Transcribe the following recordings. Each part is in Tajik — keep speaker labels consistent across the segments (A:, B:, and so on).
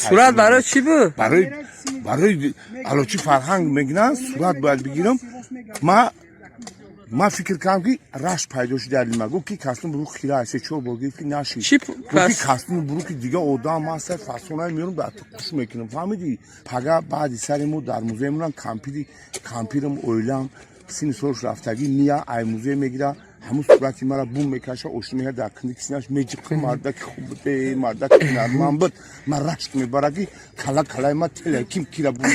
A: Сурат барои чӣ буд?
B: Барои алочи фарҳанг мегиранд, сурат бояд бигирам. Ма фикр кардам, ки рашк пайдо шуда ма. Гуфт, ки костюм бурук хира, се чор бор гирифт, ки нашид.
A: Чӣ?
B: Гуфт, ки костюми буруки дига одам аста, фасонаи меёрам, дар қуш мекунам, фаҳмидӣ? Пага баъди сари мо дар музей монам, кампири кампирам, оилам сини солш рафтагӣ мия, ай музей мегира, ҳамун сурати мара бум мекаша, ошно мега, дар киндики синаш меҷиқи. Мардаки хуб буд, мардаки ҳунарманд буд. Ман рашк мебара, ки кала калаи ма теле ким кира бум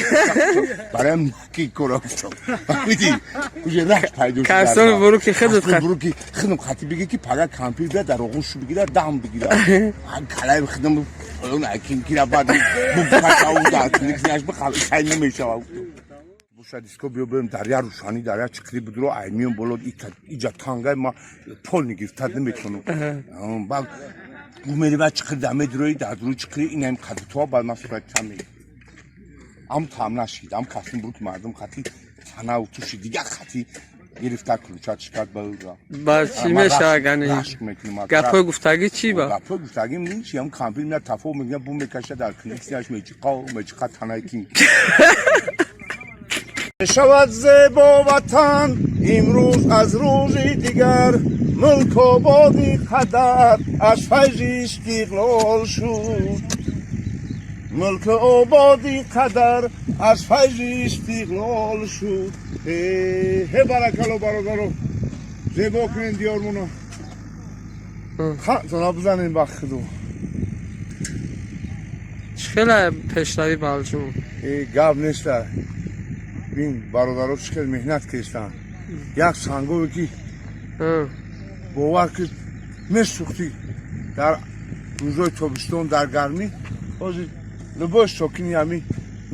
B: бароям ки кора гуфтам, фаҳмидӣ? Уже рашк пайдо шуд.
A: Костюми буруки худат.
B: Буруки худам хати биги, ки пага кампир бия, дар оғӯшу бигира, дам бигира, калаи худам ким кира баъд бум кашау, дар киндики синаш бихай намешава. Боша, диско биё, берем дар я рӯшанӣ, дар я чиқри будро, ай миён боло, иҷа тангай, ма пол нигирифтад наметонам. Баъд мери, ба чиқри да медирои, дар рӯи чиқри инаим қадитоа. Баъд ман сурати там ам там нашид, ам кастюм буруки мардум хати танаву туши дига хати гирифта, ключа чикат ба.
A: Ба чӣ мешава гани?
B: Рашк мекунем.
A: Гапҳои гуфтагӣ чӣ ба?
B: Гапҳои гуфтагӣ чи? Ам кампир меяд, тафо мегӯяд, бум мекаша, дар киндиксиаш мечиқа мечиқа танаи кин. Шавад зебо ватан имрӯз аз рӯзи дигар, мулк ободи қадар аз файзи истиқлол шуд, мулк ободи қадар аз файзи истиқлол шуд. Ҳе, баракалло, бародаро, зебо кунем диёрмоно, хатона бизанем ба худу.
A: Чӣ хеле пешравӣ Балҷум?
B: Гап неста. Бин, бародаро чӣ хел меҳнат карданд. Як сангове, ки бовар ки месӯхтӣ дар рӯзҳои тобистон, дар гармӣ, ҳозир любой сокини ҳами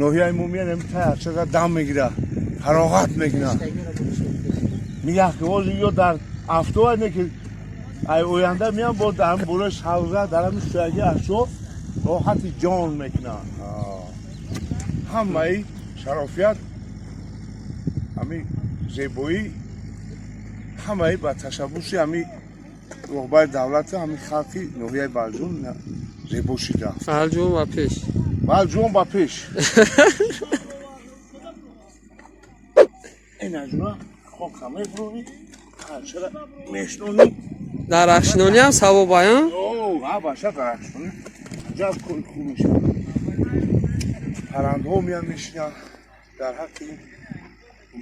B: ноҳияи мо меяд, ҳами тай арчада дам мегира, фароғат мекунад. Мегӯяд, ки ҳозир ё дар афтоба не, ки ай оянда меям, бо дар ҳами болои савза, дар ҳами сояги арчо роҳати ҷон мекунанд. Ҳамаи шарофият, ҳами зебоӣ, ҳамаи ба ташаббуси ҳами роҳбари давлату ҳами халқи ноҳияи Балҷум зебо шида.
A: Балҷум ба пеш!
B: Балҷум ба пеш! Инаҷуна хока мебурӣ, чара мешнонӣ.
A: Дарахтшинонӣ ҳам савоб ая?
B: Баша, дарахтшинонӣ аҷаб кори хуб мешавад. Паррандҳо меян, мешинанд, дар ҳаққи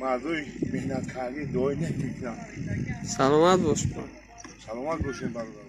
B: мардои меҳнаткардӣ дуои нек мекунанд.
A: Саломат бош.
B: Саломат бошем, бародар.